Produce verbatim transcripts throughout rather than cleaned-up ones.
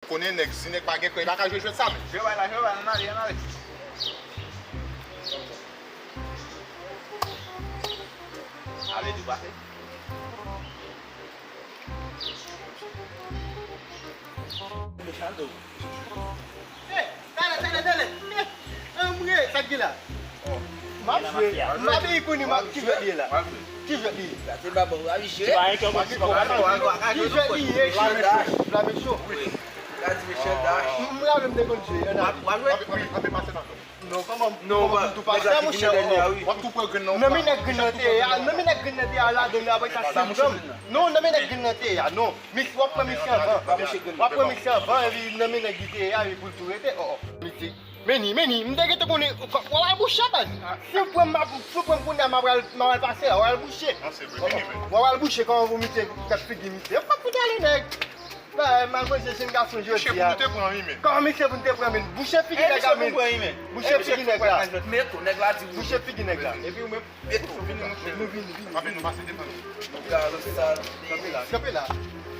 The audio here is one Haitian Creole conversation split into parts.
Konnen nèg, si nèg pa gen krèy, pa ka jwe jwèt sa menm. Jwe bay la, jwe bay, ann ale, ann ale. Ale, di pase. Mechan tou. Hey, talè, talè, talè. Hey, anmwe, sa k gen la? M ap jwe. M pa vin konnen m ap ki jwèt li ye la. Ki jwèt li ye? Sa se baba w ap jwe. Ki jwèt li ye? Flamen cho. Flamen cho. Gad mechan dash. M raple m te konn jwe. W ap jwe? Non, kòman, non, kòman pou tou pase, monchè? W ap tou pran grenn nan. Nan men nèg grenn nan te ye a, nan men nèg grenn nan te ye a, ladan li apre sa se dòm. Non, nan men nèg grenn nan te ye a, non. Misye, w ap pran misye anvan. W ap pran misye anvan, epi nan men nèg li te ye a, epi pou l tou rete. Oh, oh. Misye. Meni, meni, m te gentan konnen, w ap al bouche, man. Si w pran m, si w pran m kounye a, m ap al, m ap al pase a, w ap al bouche. W ap al bouche, kòman pou misye, gad figi misye. Fòk fout ale, nèg. Bay, malgre se jenn gason jodi a. Kòman misye pou n te pran, men? Bouche figi nèg la, men. Bouche figi nèg la. Bouche figi nèg la. Epi ou menm, nou vini, vini. Anfen, nou pase devan nou. Kanpe la, kanpe la.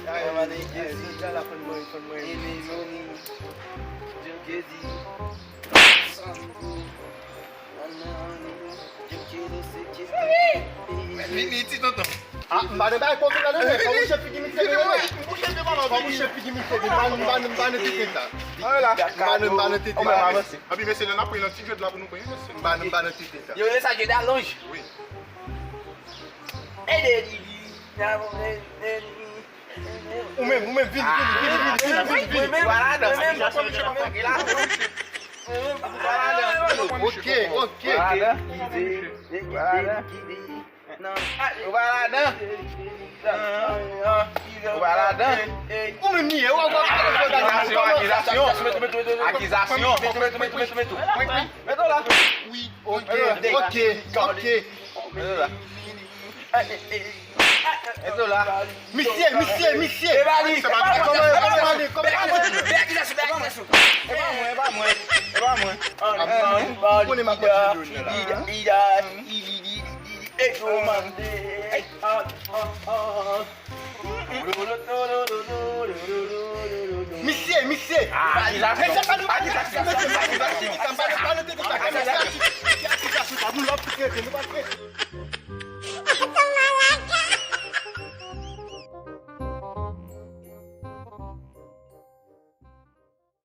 Jodi a la, fò n mwen, fò n mwen. Vini, ti tonton. Ah, m pa nan bagay kote la, non, men. Fò bouche figi misye, non, men. Fò bouche figi misye, men. M pa, m pa, m pa nan tete sa. M pa nan, m pa nan tete sa. Anpi, mesye, lè n ap pran yon ti jwèt la pou nou pran, mesye. M pa, m pa nan tete sa. Yo rele sa jwèt alonj. Wi. Ede li, li. Ou menm, ou menm, vini, vini, vini, vini, vini, vini. Ou pa ladan. Ok, ok. Ou pa ladan. Ou pa ladan. Ou pa ladan. Ou menm li ye, ou pa ladan. Akizasyon, akizasyon. Akizasyon. Mete w la. Wi, ok, ok, ok. Mete w la. Eto la. Misye, misye, misye. E pa li. Kòman, kòman, kòman, kòman. Bèk akizasyon, bèk akizasyon. E pa mwen, e pa mwen, e pa mwen. Ou konnen m ap kontinye la. Misye, misye. Akizasyon. Akizasyon. Akizasyon.